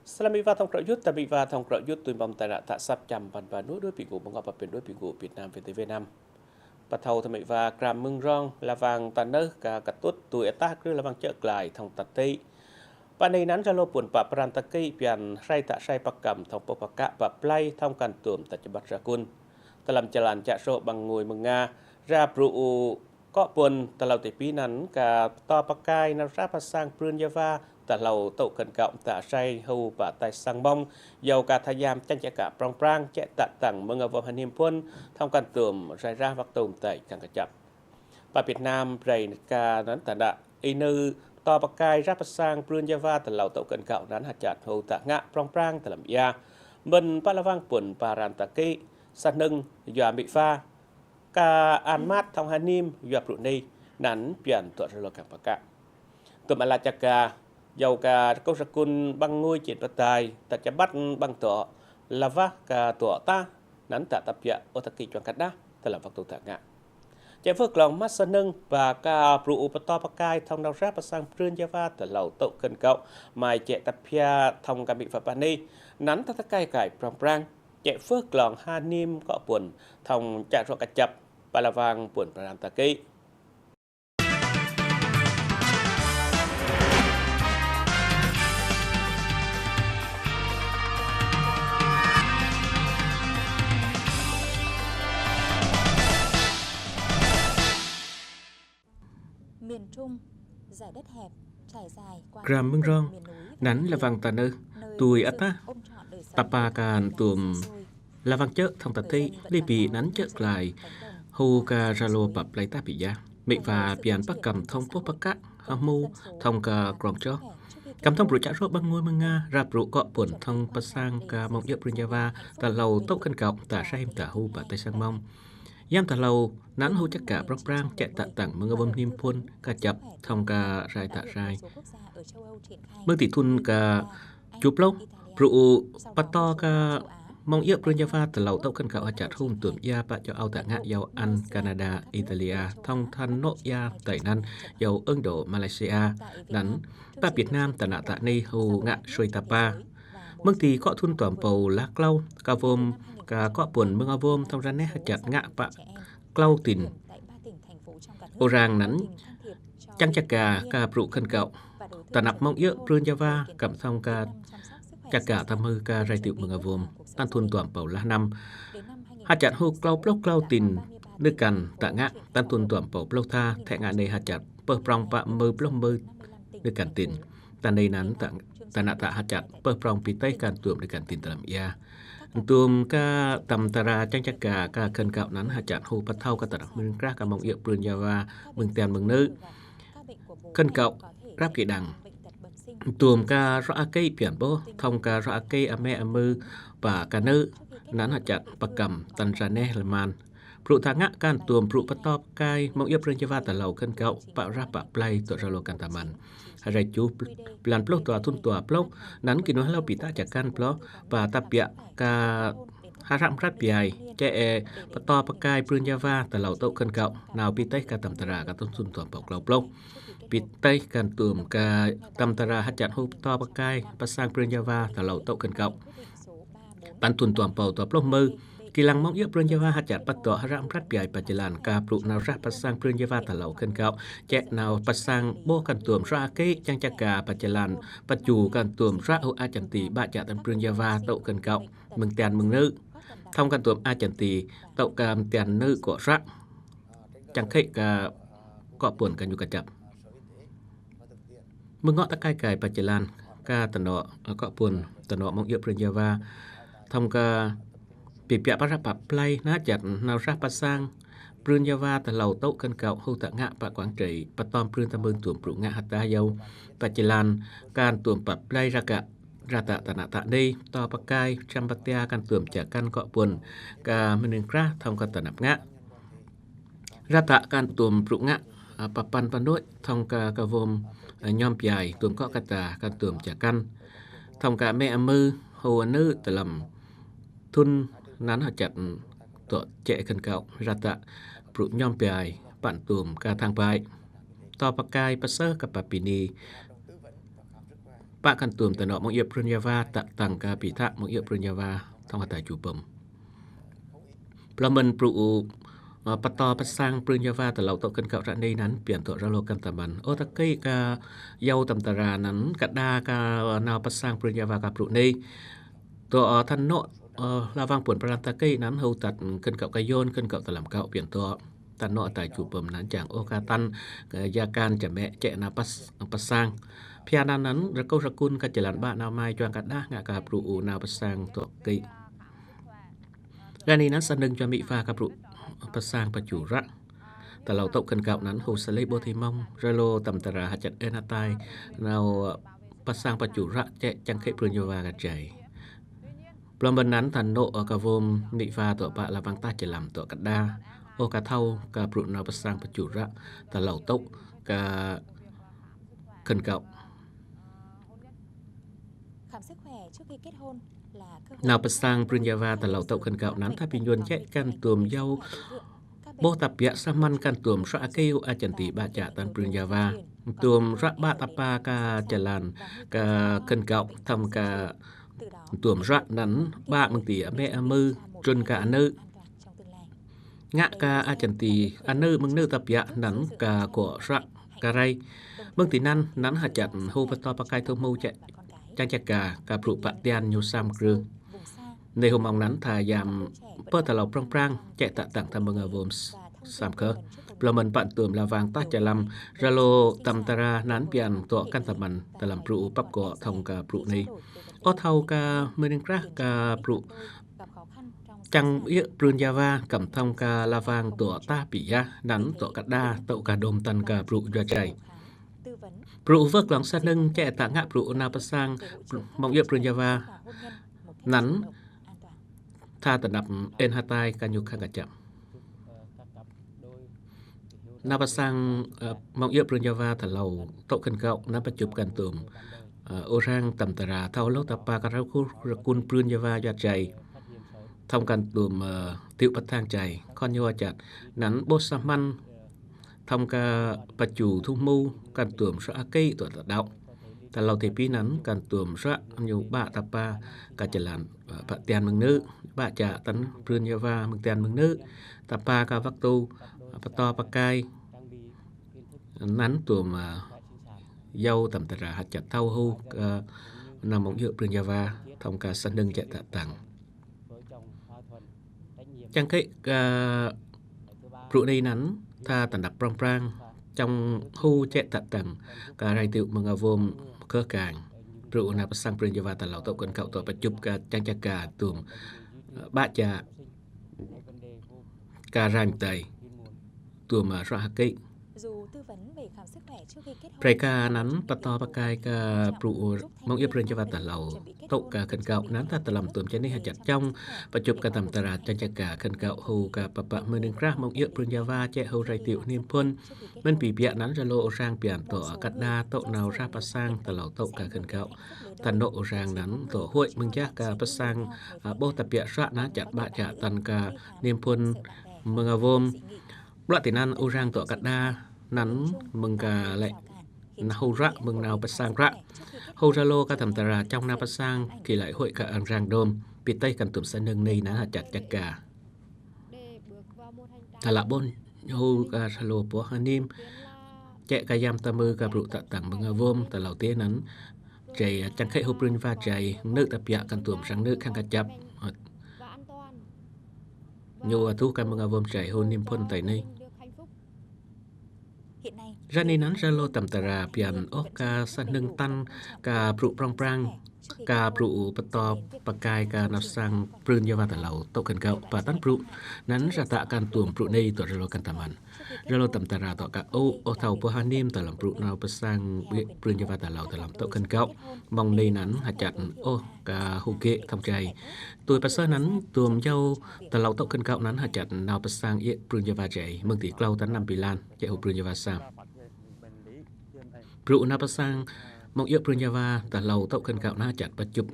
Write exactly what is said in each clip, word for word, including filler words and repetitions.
Salam mik va thong krok yut, ta mik va thong krok yut, tui bom ta na ta sap cham ban ba nu dui pi gu bangok ba pin dui pi gu Việt Nam V T V năm. Ba thâu ta mik va kram mưng rong, la vang ta nơ ka katut tui atah krư la vang chơ klai thong ta ti. Ba nei năn ra lô pun ba pran ta ki pian rai ta sai ba kam thong pô ba ka ba play thong kan tuom ta chabat ra kun. Ta lam chalan cha so bang ngui mưng nga, ra bru u kok pun ta lau ti pi năn ka to ba kai na ra ba sang prun ya va ta lau tâu kan kau ta sai hu ba tai sang bong, yau ka tha yam chan cha ka prong prang che ta tang mưng a vom hanim pun thong kan tuom rai ra vak tuom tai kang ka chap. Ba Việt Nam rai ka năn ta da i nư to ba kai ra ba sang prun ya va ta lau tâu kan kau năn ha chat hu ta ngă prong prang ta lam ya. Mân ba la vang pun ba ran ta ki sa nưng yua mik va ka an mat thong hanim yua bru ni năn pian tuat rơ lo kang ba ka. Tuom ala cha ka, yau ka kau sa kun bang ngui chin ba tai, ta chabat bang to, la va ka to ta, năn ta ta pia o ta ki chuang ka da, ta lam vak tu ta ngă. Che vơ klong mat sa nưng ba ka bru u ba to ba kai thong nau ra ba sang prun ya va ta lau tâu kan kau, mai che ta pia thong ka mik va ba ni, năn ta ta kai kai prong prang, che vơ klong hanim kok pun thong cha so ka chap, ba la vang pun ba ran ta ki. Miền Trung, dải đất hẹp trải dài qua Kram mưng rong, năn la vang ta nơ tui atah ta ba kan tuom la vang chơ thong ta ti li pi năn chơ klai hu ka ra lô ba play ta pi ya. Mik va pian ba kam thong pô ba ka ha mu thong ka krong cho. Kam thong bru cha so bang ngui mưng nga ra bru kok pun thong ba sang ka mong yơ prun ya va ta lau tâu kan kau ta sai him ta hu ba tai sang mong. Yam ta lau năn hu cha ka prong prang che ta tang mưng a vom nim pun ka chap thong ka rai ta rai. Mưng ti thun ka chu plong, bru u ba to ka mong yơ prun ya va ta lau tâu kan kau ha chat hum tuom ya ba châu Âu ta ngă yau Anh, Canada, Italia, thong than nô ya tai năn yau Ấn Độ, Malaysia, năn ba Việt Nam ta na ta ni hu ngă sui ta ba. Mưng ti kok thun tuom pau la klau, ka vom ka kok pun mưng a vom thong ra ne ha chat ngă ba klau tin. Orang năn chang cha ka ka bru kan kau ta năp mong yơ prun ya va kam thong ka cha ka ta mơ ka rai tiuh mưng a vom. Tan thun tuom pau la năm ha chat hu klau ploh klau tin nư kan ta ngă. Tan thun tuom pau ploh tha the ngă ni ha chat pơ prong ba mơ ploh mơ nư kan tin. Ta ni năn ta ta na ta ha chat pơ prong pi tai kan tuom nư kan tin ta lam ya. Tuom ka tam ta ra chang cha ka ka kan kau năn ha chat hu ba thâu ka ta năp mưng krah ka mong yơ prun ya va mưng tian mưng nư kan kau krap ki dang. Tuom ka ro a ki pian bo thong ka ro a ki a me a mư ba ka nư năn ha chat ba kam tan ra ne la man. Bru ta ngă kan tuom bru ba to ba kai mong yơ prun ya va ta lau kan kau ba ra ba play tuat rơ lo kan ta man. Ha rai chu plan ploh tua thun tua ploh năn ki nu ha lau pi ta cha kan ploh ba ta pia ka ha ram rat piai che e ba to ba kai prun ya va ta lau tâu kan kau nau pi tai ka tam ta ra ka thun thun tuom pau klau ploh. Pi tai kan tuom ka tam ta ra ha chat hu ba to ba kai ba sang prun ya va ta lau tâu kan kau. Tan thun tuom pau tua ploh mơ ki lăng mong yơ prun ya va ha chat ba to ha ram rat piai ba chalan ka bru nau ra ba sang prun ya va ta lau kan kau che nau ba sang bo kan tuom ra ki chang cha ka ba chalan ba chu kan tuom ra hu a chan ti ba cha tan prun ya va tâu kan kau mưng tian mưng nư. Thong kan tuom a chan ti tâu kam tian nư kok ra chang khê ka kok pun ka nhu ka chap. Mưng ngok ta kai kai ba chalan ka ta nô kok pun ta nô mong yơ prun ya va thong ka pi pia ba ra ba play na chat nau ra ba sang prun ya va ta lau tâu kan kau hu ta ngă ba kuang trei ba tom prun ta mưng tuom bru ngă ha ta yau ba chalan kan tuom ba play ra ka ra ta ta na ta ni to ba kai cham ba tia kan tuom cha kan kok pun ka mnưng krah thong ka ta năp ngă. Ra ta kan tuom bru ngă a, ba pan ba nuih thong ka ka vom a, nhom piai tuom kok ka ta kan tuom cha kan. Thong ka me a mư hu a nư ta lam thun năn ha chat to che kan kau ra ta bru nhom piai pan tuom ka thang pai. To ba kai ba sơ ka ba pi ni pă khăn tuôm ta nŏ mông iơ̆ Brŭn Java, tă tăng ka pi thă mông iơ̆ Brŭn Java, thŏng hơtai chu pơm. Plơ̆ mơ̆n pru u, ơ, pơtô pơsang Brŭn Java tơlâo tŏ khân kăo ră nây năn, pian tŏ rơlô kăn tơmăn. Ơ, tơkei ka yâu tăm tơra năn, kơt đa ka nao pơsang Brŭn Java ka pru nây. Tŏ, ơ, thăn nŏ, ơ, la vang puăn pran tơkei năn, hâu tăt khân kăo ka yôn, khân kăo tơlăm kăo pian tŏ. Thăn nŏ hơtai chu pơm năn chang, ơ, ka tăn, ka ya kan cha mĕ, chĕ nao pơs-, pơsang. Phian năn năn, rơkâu rơkun ka jơlan ƀă nao mai chuang kơt đa ngă ka pru u nao pơsang tŏ kei. Ră nây năn sa nưng jua mĭ va ka pru pơsang pơchu ră. Tơlâo tŏ khân kăo năn hô sa lê bô thi mông, rơlô tăm tơra hơchăt ên hơtai, nao pơsang pơchu ră chĕ chăng khĕ Brŭn Java ka jai. Plơ̆ mơ̆n năn thăn nŏ, ơ, ka vôm mĭ va tŏ pă la vang tah jơlăm tŏ kơt đa. Ơ, ka thâo ka pru nao pơsang pơchu ră, tơlâo tŏ ka khân kăo. Nao pơsang Brŭn Java tơlâo tŏ khân kăo năn tha pi nhuăn chĕ kăn tuôm yâu. Bôh tap biă sa măn kăn tuôm sră akei u a chăn ti ƀă chă tăn Brŭn Java. Tuôm sră ƀă tăp pa ka jơlan ka khân kăo thăm ka tuôm sră năn ƀă mơ̆ng ti amĕ amư trŭn ka anư. Ngă ka a chăn ti anư mơ̆ng nư tap biă năn ka kŏ sră ka rai. Mơ̆ng ti năn, năn hơchăt hô pơtô pơkai thŭng hmô chĕ chăng chă ka, ka pru pă tian ñu sam krư. Nê hô mông năn tha yam pơ tơlâo prŏng prang, chĕ tă tăng tha mơ̆ng a vôm s-, sam khơ. Plơ̆ mơ̆n pă tuôm la vang tah jơlăm, rơlô tăm tơra năn pian tŏ kăn tơmăn, tơlăm pru u păp kŏ thŏng ka pru nây. Ơ thâo ka mơnĭng krah ka pru chăng iơ̆ Brŭn Java kăm thŏng ka la vang tŏ tah pi ya năn tŏ kơt đa tŏ ka đôm tăn ka pru jua jai. Pru u vơ̆k lŏng sa nưng chĕ tă ngă pru u nao pơsang mông iơ̆ Brŭn Java năn tha tơnap ên hơtai ka ñu khăng kăt chăm. Nao pơsang, ơ, mông iơ̆ Brŭn Java tơlâo tŏ khân kăo năn pơchup kăn tuôm, ơ, ôrang tăm tơra thâo lôh tăp pa ka rau khu rơkun Brŭn Java jua jai. Thăm kăn tuôm, ơ, tiŭ pơthang jai, khŏn ñu hơchăt. Năn bôh sa măn, thăm ka pơchu thŭng hmô, kăn tuôm sră akei tŏ tơđăo. Tơlâo thê pi năn, kăn tuôm sră ñu ƀă tăp pa ka jơlan, ơ, pă tian mơ̆ng nư, ƀă chă tăn Brŭn Java mơ̆ng tian mơ̆ng nư, tăp pa ka văk tu, ơ, pơtô pơkai, năn tuôm, ơ, yâu tăm tơra hơchăt thâo hô, ơ, nao mông iơ̆ Brŭn Java, thŏng ka sa nưng chĕ tă tăng. Chăng khĕ ka pru nây năn, tha tơnap prŏng prang, chăng hô chĕ tă tăng, ka rai tiŭ mơ̆ng a vôm khơ kang. Pru u nao pơsang Brŭn Java tơlâo tŏ khân kăo tŏ pơchup ka chăng chă ka tuôm, ơ, ƀă chă ka ranh tai, tuôm, ơ, sră akei. Prei ka năn pơtô pơkai ka pru u mông iơ̆ Brŭn Java tơlâo tŏ ka khân kăo năn tha tơlăm tuôm chă nê hơchăt chăng pơchup ka tăm tơra chăng chă ka khân kăo hô ka pă pă mơnĭng krah mông iơ̆ Brŭn Java chĕ hô rai tiŭ niêm phun. Mơ̆n pi biă năn rơlô ôrang pian tŏ kăt đa tŏ nao sră pơsang tơlâo tŏ ka khân kăo. Thăn nŏ ôrang năn tŏ huĭ mơ̆ng jah ka pơsang, ơ, bôh tap biă sră năn chăt ƀă chă tăn ka niêm phun mơ̆ng a vôm. Ƀuă ti năn ôrang tŏ kăt đa năn mơ̆ng ka lĕ năn hô ră mơ̆ng nao pơsang ră. Hô rơlô ka tăm tơra chăng nao pơsang, ki lĕ huĭ ka ơng rang đôm. Pi têh kăn tuôm sa nưng nây năn hơchăt chă ka. Tơlă ƀôn hô ka rơlô pô hơnim. Chĕ ka yam ta mư ka pru tă tăng mơ̆ng a vôm, tơlâo tê năn. Jai, ơ, chăng khĕ hô Brŭn Java jai, nư tap biă kăn tuôm srăng nư khăng kăt chăm. Ñu, ơ, tu ka mơ̆ng a vôm jai hô niêm phun tai nây. Ră nây năn rơlô tăm tơra pian ôh ka sa nưng tăn ka pru prŏng prang, ka pru u pơtô pơkai ka nao pơsang Brŭn Java tơlâo tŏ khân kăo, pă tăn pru năn sră tă kăn tuôm pru nây tŏ rơlô kăn tơmăn. Rơlô tăm tơra tŏ ka ôh, ôh thâo pô hơnim tơlăm pru nao pơsang Brŭn Java tơlâo tơlăm tŏ khân kăo. Mông nây năn hơchăt ôh ka hô gê thăm jai. Tui pơsơ năn tuôm yâu tơlâo tŏ khân kăo năn hơchăt nao pơsang iơ̆ Brŭn Java jai, mơ̆ng ti klâo tăn năm pi lan, chĕ hô Brŭn Java sam. Pru nao pơsang mông iơ̆ Brŭn Java tơlâo tŏ khân kăo năn hơchăt pơchup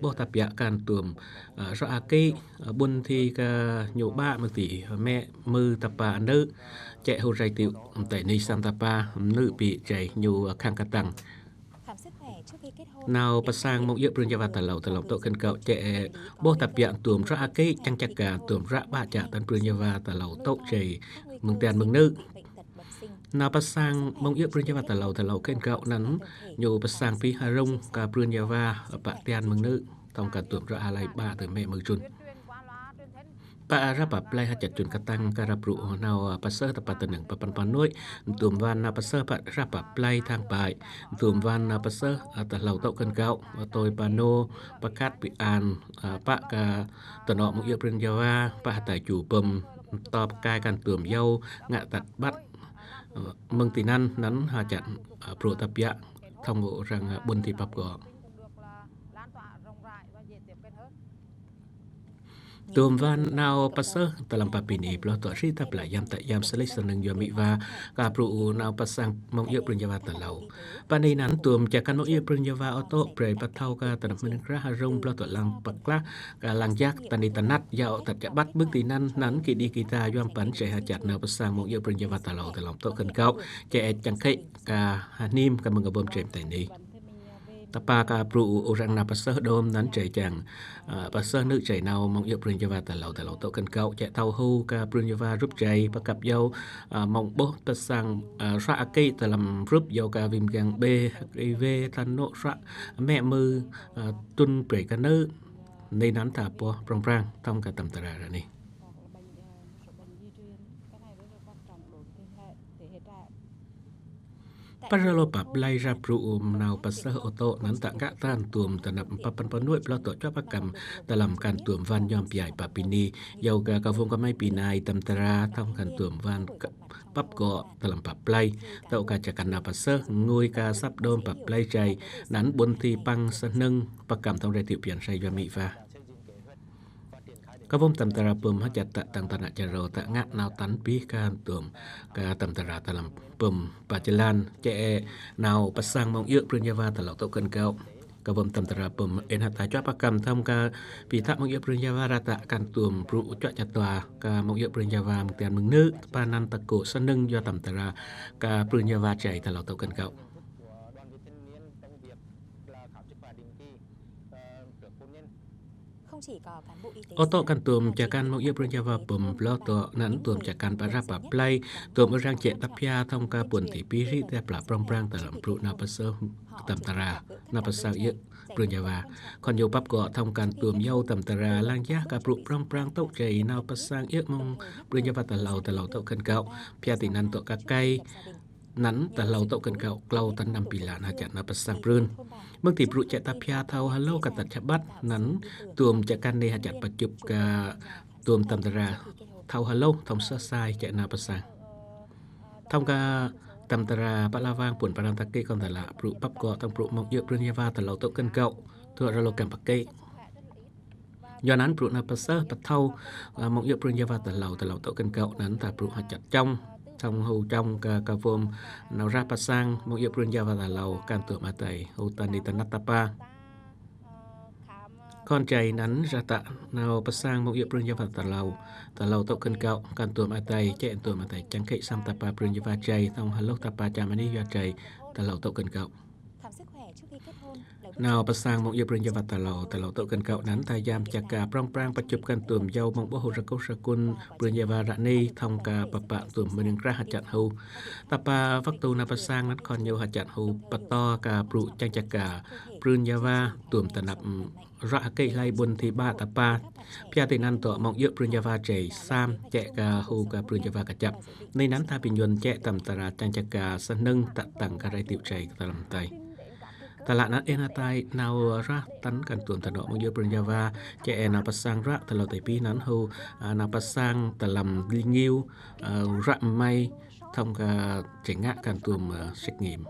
bôh tap biă kăn tuôm, ơ, sră akei, ơ, ƀuôn thi ka ñu ƀă mơ̆ng ti mĕ mư tap pa anư, chĕ hô rai tiŭ tai nây sam tap pa, nư pi jai ñu, ơ, khăng kăt tăng. Nau pă sang mông iơ̆ Brŭn Java ta Lâo, ta Lâo tŏ kơn kăo che bôh ta piă tuôm ră akĭ, čang čak ka tuôm ră ƀă čă tăn Brŭn Java ta Lâo tŏ čei mơ̆ng tian mơ̆ng nư. Nau pă sang mông iơ̆ Brŭn Java ta Lâo, ta Lâo kơn kăo anăn ñu pă sang pih ha rông ka Brŭn Java pă tian mơ̆ng nư, tŏng ka tuôm ră ha lai ƀă tơ mĕ mơ̆ng jŭn. Pă ră pă play ha čăt jŭn kơtang ka ră brŭ nau pă sơh ta pă tơnơ̆ng pă păn pă nuih, tuôm wan nau pă sơh pă ră pă play thang pai, tuôm wan nau pă sơh ta Lâo tŏ kơn kăo, tui pă nô, pă kăt pi an, pă ka tơnŏ mông iơ̆ Brŭn Java, pă hơtai ču bơm, tŏ pơkai kăn tuôm yâu, ngă tăt ƀăt, mơ̆ng tinăn, anăn ha čăt, brŭ ta piă, tŏng ôh răng ƀuôn ti păp gŏ. Tuôm wan nau pă sơh ta lăm pă pi ni, bloh tŏ ri ta pla yam ta yam sơlih sơnơ̆ng yua mĭ wa, ka brŭ nau pă sang mông iơ̆ Brŭn Java ta Lâo. Pă ni anăn tuôm čă kăn mông iơ̆ Brŭn Java ôtŏ, brei pă thâo ka tơnap mnơ̆ng krah ha rông bloh tŏ lăng pă klah, ka lăng jak tăn ni tăn năt, yua ôh tăt čă ƀăt mơ̆ng tinăn, anăn ki đi ki ta yuam păn čei ha čăt nau pă sang mông iơ̆ Brŭn Java ta Lâo, ta Lâo tŏ kơn kăo, čei čang kĭ, ka hnim ka mơ̆ng abơm čei mtei ni. Ta pă ka brŭ ôh răng nau pă sơh đôm anăn čei čang, pă sơh nư čei nau mông iơ̆ Brŭn Java ta Lâo, ta Lâo tŏ kơn kăo, čei thâo hŭ ka Brŭn Java rup čei, pă kăp yâu, mông bôh pă sang, ră akĭ ta lăm rup yâu ka vim gang bê, akĭ vê, tăn nô ră, mĕ mơ̆, trŭn brei ka nư, ni anăn ta pô prŏng prăng, tŏng ka tăm tơra ră ni. Pă ră lô pă play ră brŭ nau pă sơh ôtŏ anăn ta ngă tăn tuôm tơnap pă păn pă nuih bloh tŏ čuă pă kăm ta lăm kăn tuôm wan yom piai pă pi ni, yâu ka ka wông ka mai pi nai tăm tơra tŏng kăn tuôm wan păp gŏ ta lăm pă play, tŏ ka čă kăn nau pă sơh, ngui ka săp đôm pă play čei, anăn ƀuôn ti păng sơnơ̆ng pă kăm tŏng rai tiŏ pian sai yua mĭ wa. Ka wông tăm tơra pơm ha čăt ta tăng tăn ča rô ta ngă nau tăn pih kăn tuôm ka tăm tơra ta lăm pơm pă jơlan, čei nau pă sang mông iơ̆ Brŭn Java ta Lâo tŏ kơn kăo. Ka wông tăm tơra pơm ên hơtai čuă pă kăm tŏng ka pi ta mông iơ̆ Brŭn Java ră ta kăn tuôm brŭ čuă čă tua ka mông iơ̆ Brŭn Java mơ̆ng tian mơ̆ng nư, pă anăn ta kơ sơnơ̆ng yua tăm tơra ka Brŭn Java čei ta Lâo tŏ kơn kăo. Ôtŏ kăn tuôm čă kăn mông iơ̆ Brŭn Java pơm bloh tŏ anăn tuôm čă kăn pă ră pă play, tuôm ôh răng čeh ta pia tŏng ka ƀuôn ti pi ri ta pla prŏng prăng ta lăm brŭ nau pă sơh tăm tơra, nau pă sang iơ̆ Brŭn Java. Khŏn yâu păp gŏ tŏng kăn tuôm yâu tăm tơra lăng yơh ka brŭ prŏng prăng tŏ čei nau pă sang iơ̆ mông Brŭn Java ta Lâo, ta Lâo tŏ kơn kăo, pia tinăn tŏ ka kai, anăn ta Lâo tŏ kơn kăo klâo tăn năm pi lan ha čăt nau pă sang prŭn. Mơ̆ng ti brŭ čeh ta pia thâo hơlô ka tăt čă ƀăt anăn tuôm čă kăn ni ha čăt pă čŭp ka tuôm tăm tơra thâo hơlô tŏng sơh sai čei nau pă sang. Tŏng ka tăm tơra pă la wang puăn pă răng ta kĭ kŏn ta lă brŭ păp gŏ tŏng brŭ mông iơ̆ Brŭn Java ta Lâo tŏ kơn kăo, tŏ ră lô kăm pă kĭ. Yua anăn brŭ nau pă sơh pă thâo, mông iơ̆ Brŭn Java ta Lâo, ta Lâo tŏ kơn kăo anăn ta brŭ ha čăt čŏng, tŏng hŭ čŏng ka ka wông nau ră pă sang mông iơ̆ Brŭn Java ta Lâo kăn tuôm adei hŭ tăn ni tăn năt ta pă. Khŏn čei anăn ră ta nau pă sang mông iơ̆ Brŭn Java ta Lâo, ta Lâo tŏ kơn kăo kăn tuôm adei, čeh tuôm adei čang kĭ săm ta pă Brŭn Java čei, tŏng hơlô ta pă čăm ani yua čei, ta Lâo tŏ kơn kăo. Nau pă sang mông iơ̆ Brŭn Java ta Lâo, ta Lâo tŏ kơn kăo anăn ta yam čă ka prŏng prăng pă čŭp kăn tuôm yâu mông ƀuh rơkŭ rơkŭn Brŭn Java ră ni tŏng ka pă pă tuôm mnơ̆ng krah ha čăt hŭ. Ta pă wăk tu nau pă sang anăn khŏn yâu ha čăt hŭ pơtô ka brŭ čang čă ka Brŭn Java tuôm tơnap ră akĭ hlei ƀuôn ti ƀă ta pă. Pia tinăn tŏ mông iơ̆ Brŭn Java čei sam čeh ka hŭ ka Brŭn Java kčăp. Ni anăn ta pi ñŭn čeh tăm tơra čang čă ka sơnơ̆ng ta tăng ka rai tiŏ čei ta lăm mtei. Ta lă anăn ên hơtai nau ră tăn kăn tuôm tơnŏ mông iơ̆ Brŭn Java čeh nau pă sang ră ta Lâo ta pih anăn hŭ, nau pă sang ta lăm dling ngiu, ră mai tŏng ka čei ngă kăn tuôm, sĭt ngim.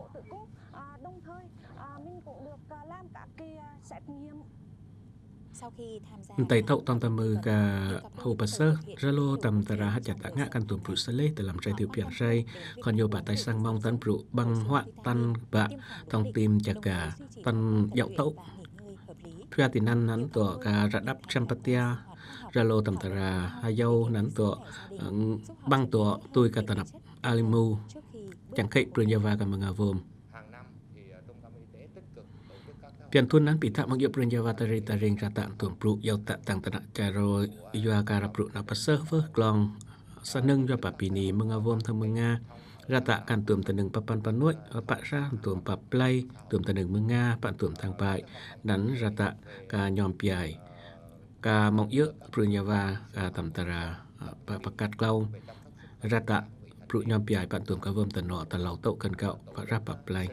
Mtei tŏ tŏng ta mưn ka hŭ pă sơh, ră lô tăm tơra ha čăt ta ngă kăn tuôm brŭ sơlih ta lăm rai tiŏ pian rai, khŏn yâu pă tai sang mông tăn brŭ ƀăng huă tăn ƀă tŏng tim čă ka tăn djŏ tŏ. Pia tinăn anăn tŏ ka ră đăp čăm pơtia, ră lô tăm tơra ha yâu anăn tŏ, ƀăng tŏ tui ka tơnap alimu, čang kĭ Brŭn Java ka mơ̆ng awôm. Pian thun nan pih thah mong yơh Brun Java ta ri ta ring ra tah tuam bruh yau tah tang tanah charo yua ka ra bruh na pasơh vơh klong sa nâng yua pa pini mơng a vôm thang mơng nga ra tah kan tuam ta nâng pa pan pa nuih pa ra tuam pa play tuam ta nâng mơng nga pa tuam thang pai nan ra tah ka nhom piai ka mong yơh Brun Java ka tam ta ra pa pakat klong ra tah bruh nhom piai pa tuam ka vơm ta no ta lau tôh khan kau pa ra pa play.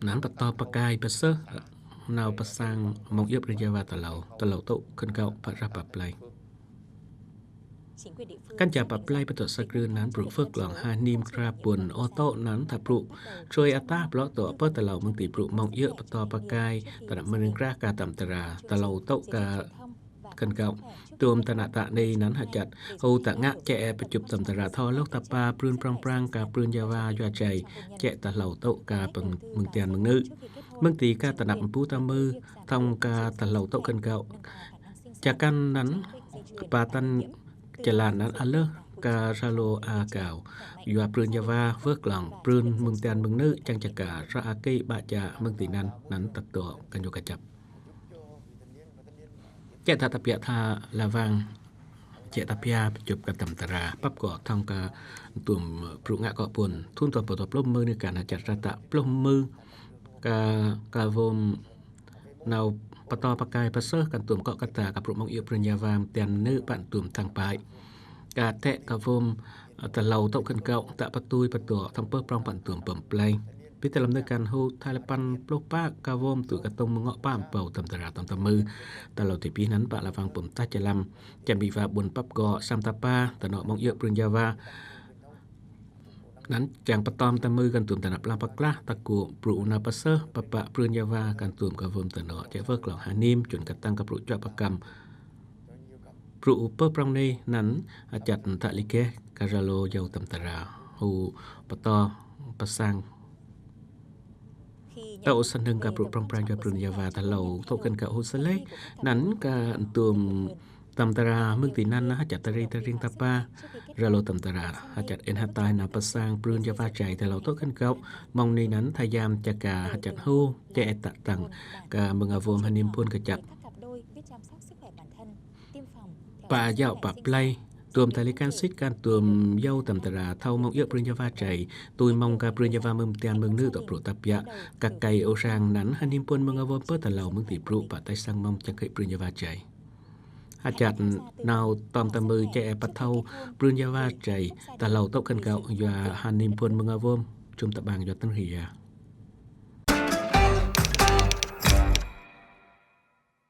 Nan pa to pa kai pa sơ nau pa sang mong yơh Brun Java ta lau ta lau tôh khan kau pa ra pa play. Kan ja pa play pa to sa krư nan bruh vơh klong ha nim kra puan ô tô nan tha bruh trôi a ta bloh to pa ta lau mơng ti bruh mong yơh pa to pa kai ta na mơng kra ka tam ta ra ta lau tôh ka khan kau. Tuam ta na ta nei nan ha chat hô ta ngă che e pa chup tam ta ra tho lôh ta pa Brun Prong Prang ka Brun Java yua chai che ta lau tôh ka păng mơng tian mơng nư. Mơng ti ka ta năp mpu ta mư thong ka ta lau tôh khan kau. Cha kan nan pa tan chalan nan a lơ ka ra lô a kau yua Brun Java vơh klong Brun mơng tian mơng nư chang cha ka ra a kê ba cha mơng ti nan nan ta to ka nhu ka chap. Che ta ta pia tha la vang che ta pia chup ka tam ta ra pap ko thong ka tuam bruh ngă ko puan thun to pa to plôm mơ ni ka na chat ra ta plôm mơ ka ka vôm nau pa to pa kai pa sơ kan tuam ko ka ta ka bruh mong yơh Brun Java tian nư pan tuam thang pai. Ka te ka vôm ta lau tôh khan kau ta pa tui pa to thong pơ prong pan tuam pơm play. Pi ta lam nư kan hu thai la pan plôh pa ka vôm tu ka tông mơng ngă pa mpau tam ta ra tam ta mư. Ta lau ti pi nan pa la vang pơm ta cha lam. Chan bi va buôn pap ko sam ta pa ta no mong yơh Brun Java. Nan chang pa tom ta mư kan tuam ta năp lam pa klah ta ku bruh na pa sơ pa pa Brun Java kan tuam ka vôm ta no che vơh klong ha nim chun ka tăng ka bruh chua pa kam. Bruh u pơ prong nei nan a chat ta li ke ka ra lô yau tam ta ra hu pa to pa sang. Ta u sa nâng ka bruh Prong Prang yua Brun Java ta lau tôh khan kau hu sa lei nan ka tuam tam ta ra mơng ti nan na ha chat ta ri ta ring ta pa ra lô tam ta ra ha chat en ha tai na pa sang Brun Java chai ta lau tôh khan kau. Mong ni nan tha yam cha ka ha chat hu che e ta tang ka mơng a vôm ha nim puan ka chap. Pa yau pa play tuam ta li kan sit kan tuam yau tam ta ra thâu mong yơh Brun Java chai tui mong ka Brun Java mơng tian mơng nư to bruh ta pia ka kai ô sang nan ha nim puan mơng a vôm pơ ta lau mơng ti bruh pa tai sang mong chang khơi Brun Java chai. Ha chat nau tom ta mư che e pa thâu Brun Java chai ta lau tôh khan kau yua ha nim puan mơng a vôm chum ta bang yua tan ri ya.